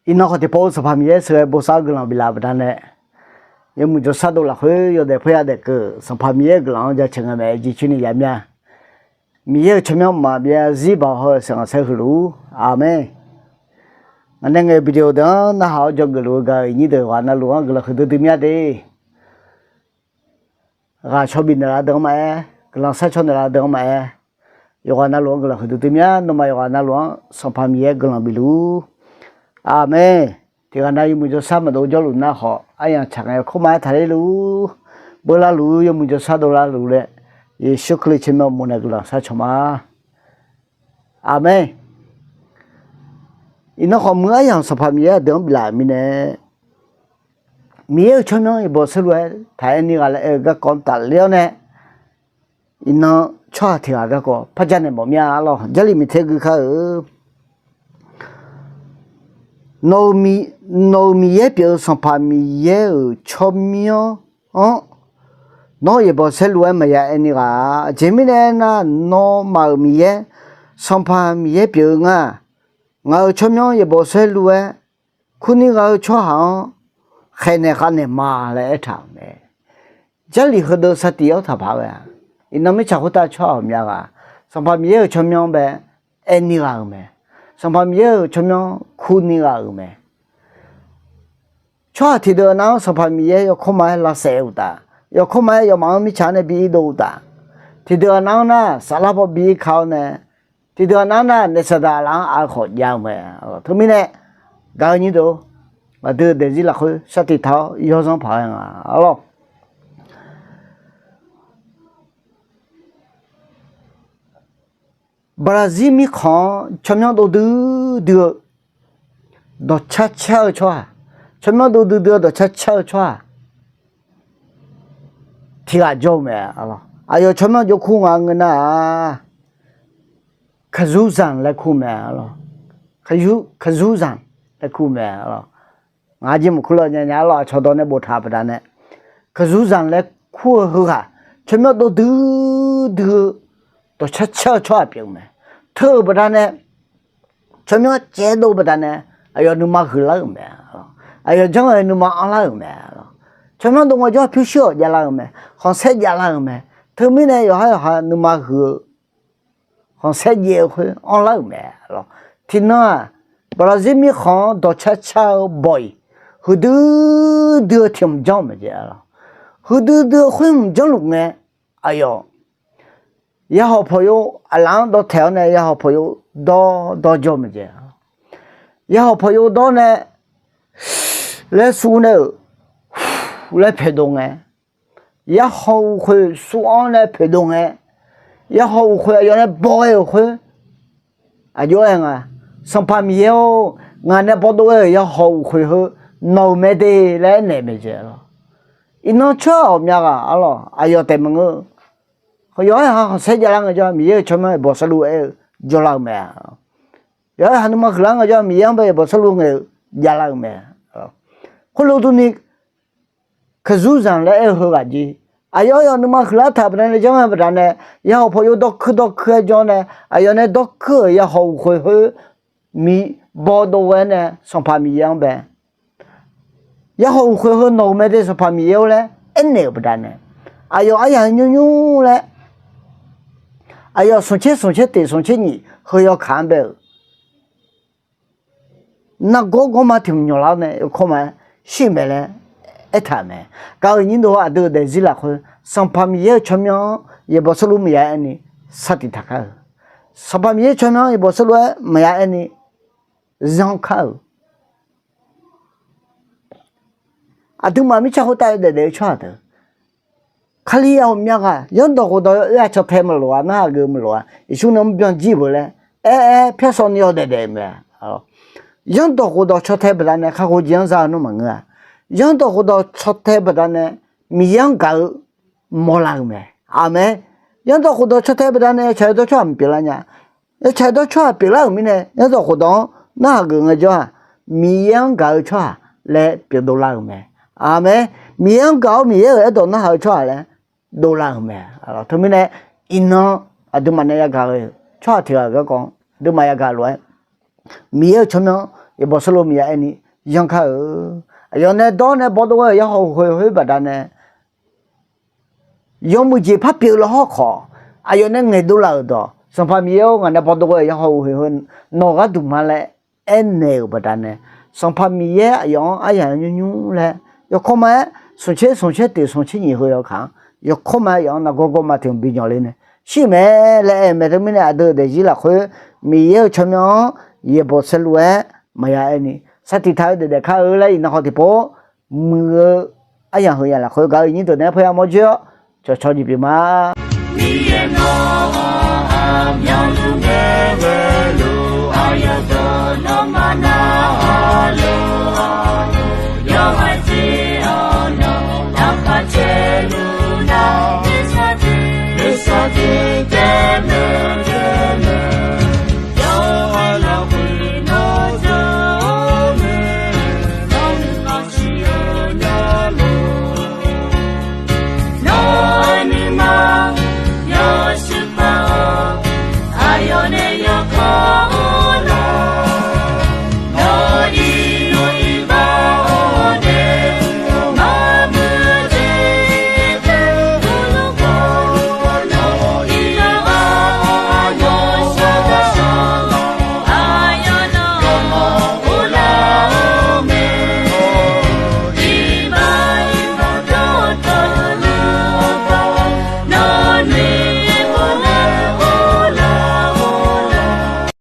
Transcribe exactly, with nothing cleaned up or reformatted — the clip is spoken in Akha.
Iqnan khawf tiqpov-eu Sanqpaq Miqyaer sheuqghae bosav-eu guiqlanq biflaf-euq baqdanae, yawmuiq jawrshar dov lafkhoer yawdaef poer yadaef keuv Sanqpaq Miqyaer-euq guiqlanq-anr jaceuq ngae mae, jeqcoer ni yamya. Miqyaer-euq tsawrmyanr maqbyav zarzir baoq haw-eu saeqngaeq saer huiq luf-ur. Aqmeq. Ngaq nae ngaeq-eu video deuq-anr narhaq-awr dzawgeuf luf-eu gaq-euq nyir deuq ghaq navluf-anr guiqlanq huiqdui dui mya de. Ghaq caw bifnaeq laf deuq-anr maqaer, guiqlanq sharcaw naeq laf deuq-anr maqaer, yawqghaq navluf-anr guiqlanq huiqdui dui mya. Nawmaf yawqghaq navluf-anr Sanqpaq Miqyaer guiqlanq bifluf-ur. Aqmeq. Tiqghaq nav yawmuiq jawrshar maqdov jawrluf nar khawf, aryamq tsaq ngae yawkawr ma-aer taqler luf-ur. Beuvlar luf-ur, yawmuiq jawrshar dovlar luf laer, Yeqsur Kali tsawrmyanr mawf nae guiqlanq sharcaw ma. Aqmeq. Iqnan khawf muiq aryamq Sanqpaq Miqyaer aqdui-anr biflaf-euq mirnae, Miqyaer-euq tsawrmyanr yaeqbawq saerlu-aer taq-aer ni ghaq laer aer-eu garkawv-anr tafler-awr nae, iqnan tsawrhaq tiq ghaq garkawv par janaeq mawf mir-a arlawr. Jarlif miqter gui kar-eu Nawq-euq Miqyaer pyeuf-eu Sanqpaq Miqyaer-euq tsawrmyanr-anr nawr yaeqbawq saerlu-aer maqya aer ni ghaq-a. Aqjeq mirnae aernar, nawmaf-euq Miqyaer, Sanqpaq Miqyaer pyeuf-eu ngar, ngaq-euq tsawrmyanr yaeqbawq saerlu-aer kur ni ghaq-eu tsawrhaq-anr khaeqnaeq khavnaeq ma laer aertaq-euq mae. Jarlif heudeuq sar tiq-awr taqpaq ghae-a. Iqnan mirtsaq khoertav tsawrhaq ghawqmya ghaq Sanqpaq Miqyaer-euq tsawrmyanr bae aer ni ghaq-euq mae. Sanqpaq Miqyaer-euq tsawrmyanr kur ni ghaq-euq mae. Tsawrhaq tiqdeuq nav-anr Sanqpaq Miqyaer yawkawr ma-aer lavsaef-eu uqtaf, yawkawr ma-aer yawmaf-anr mirtsaq-anr nae bi irdov uqtaf, tiqdeuq nav-anr nar saflar paw bi irka-awr nae, tiqdeuq nav-anr nar naef saqdaq laf-anr aqkhawf jav-eu mae. Teumirnae gaq-eu nyir deuq-or, aqdui-euq daefzir lafkhoer sar tiq taq-awr yawzanr paq ghae nga arlawr. Baqlaqzir mirkhanq-anr tsawrmyanr dov duidui-eu dawqcar car-eu tsawrhaq, tsawrmyanr dov duidui-eu dawqcar car-eu tsawrhaq tiq ghaq jawr-eu mae. Aqyawf tsawrmyanr jawrkur nga ngeur nar-aq, Kaqzurzanq laer kur mae. Kaqzurzanq laer kur mae. Ngaq-ar jir maqkur lar nya nya arlawr, aqcawq dawq nae boftaq-eu baqdanae, Kaqzurzanq laer kur-eu heughaq tsawrmyanr dov duidui-eu dawqcar car-eu tsawrhaq pyeuf-eu mae. Teu-euq baqdanae tsawrmyanr caev dov-eu baqdanae aqyawf nuima huiqlar-euq mae. Aqyawf janr-eu nuima anrlar-euq mae. Tsawrmyanr dov ngaejawr pyurshuir-awq javlar-euq mae. Khanqsaer javlar-euq mae. Teumirnae yawqhar yawqha nuima huiq-eu khanqsaer jaev-eu khoer anrlar-euq mae. Tiqnan-aq, Baqlaqzir mirkhanq-anr dawqcar car-eu bawq-iq huiqdui dui-eu tiq hmq janr-euq mae jeq. Huiqdui dui-eu khoer hmq janrluf ngae, aqyawf yahawq pawqyov aqlaf-anr dawv taeq-awr nae yahawq pawqyov dawr dawr jawr mae jeq. Yahawq pawqyov dawr nae laer suv nae-euq laer poeqdov ngae, yahawq uqkhoeq suv-anr nae poeqdov ngae, yahawq uqkhoeq aqyawf nae baw ghae-euq khoer, aqjox-aer nga, Sanqpaq Miqyaer-or, ngaq nae bawdov ghae-euq yahawq uqkhoeq heu nawq-euq mae de laer aernaeq mae jeq. Iqnan tsawrhaq ghawqmya ghaq arlawr aqyawf taef maqngeur. Yawqha-aer ha khanqsaer javlar ngaejawr Miqyaer-euq tsawrmyanr yaeqbawq saerlu-aer jawrlar-eu mae. Yawqha-aer ha nuima huiqlar ngaejawr Miqyaer-anr bae yaeqbawq saerlu ngaeq-eu javlar-eu mae. Khoerlof durni, Kaqzurzanq laer aer-eu heughaq jir, aqyawf yawf nuima huiqlar taq baqdanae janr-eu baqdanae, yahawq pawqyov dawrkuir dawrkuir-aer jawr nae, aqyawf nae dawrkuir-euq yahawq uqkhoeq khoer mi bawdov ghae-aer nae Sanqpaq Miqyaer-anr bae, yahawq uqkhoeq heu nawq-euq mae de Sanqpaq Miqyaer-or laer aernaeq-euq baqdanae, aqyawf aryaq nymr nymr laer, aqyawf smq tser smq tser tiq smq tser nyiq heu yawkaq-anr bae-euq nargawr gawrma tiq hmq nyawqlar-awr nae yawkawr ma-aer shir-euq mae laer aertaq-euq mae. Gaq-euq nyir dov aqdui-euq daefzir lafkhoer Sanqpaq Miqyaer-euq tsawrmyanr-anr yaeqbawq saerlu maqya aer ni sar tiq taq kar-euq. Sanqpaq Miqyaer-euq tsawrmyanr-anr yaeqbawq saerlu-aer maqya aer ni zanr kar-euq. Aqduimaf mirtsaq khoertav yawdaef daef-eu tsawrhaq deuq, Kali-aq ghawqmya ghaq, zanrdawq khofdawq yawoer-aq caw tae maqloq-a, narhaq geuf maqloq-a, Yeqsur nae mrbyan jir beu laer aer-aer pyar sawv ni yawdaef daef-eu mae. Zanrdawq khofdawq caw tae baqdanae kakhof jeq-anr za-eu nawr maqngeur-a. Zanrdawq khofdawq caw tae baqdanae Miqyaer-anr gaq-eu mawrlar-euq mae. Aqmeq. Zanrdawq khofdawq caw tae baqdanae yawtsaq yawdawr tsawrhaq maqpyeuf lar nya. Yawtsaq yawdawr tsawrhaq pyeuflar-euq mirnae zanrdawq khofdawq-anr narhaq geuf ngaejawr-aq, Miqyaer-anr gaq-eu tsawrhaq laer pyeufdov lar-euq mae. Aqmeq. Miqyaer-anr gaq-awr Miqyaer-euq aerdawq narhaq-eu tsawrhaq laer dovlar-euq mae. Teumirnae iqnan aqduimaf nae yagaq-eu tsawrhaq tiq ghaq-euq garkawv aqduimaf yagaq lof-aer Miqyaer-euq tsawrmyanr Yaeqbawq Saqlaq Miqyaer aerni yankar-euq. Aqyawf nae dawr nae bawdov ghae-euq yarhaw khoer khoer baqdanae, yawmuiq jeq par pyeuf-eu lafhawr khawf, aqyawf nae ngaeqdov laf-euq dawq, Sanqpaq Miqyaer-or, ngaq nae bawdov ghae-euq yarhaw khoer khoer nawq gharduq ma laer aernaeq-euq baqdanae, Sanqpaq Miqyaer aqyawf-anr aryamq nymr nymr laer yawkawr ma-aer, smqtser smqtser teq smqtser nyiq heu yawkaq-anr yawkawr ma-aer, aqyawf-anr nargawr gawr ma tiq hmq bi nyanq le nae shir-euq mae laer aer-eu mae. Teumirnae aqdui-euq daefzir lafkhoer Miqyaer-euq tsawrmyanr-anr yaeqbawq Saqlaq-aer maqya aerni, sar tiq taq-eu daef daef kar-eu laer iqnan haw tiqpov muiq-eu aryamq heu yamq lafkhoer gaq-eu iqnyir deuq naeq-aer paerya mawr joer-awr cawqcawq jeq pyeuf ma. Miqyaer nawq-anr aqmyanluf ngae ghae-eu lof, aqyawf dawq nawmaf narhaq-eu lof.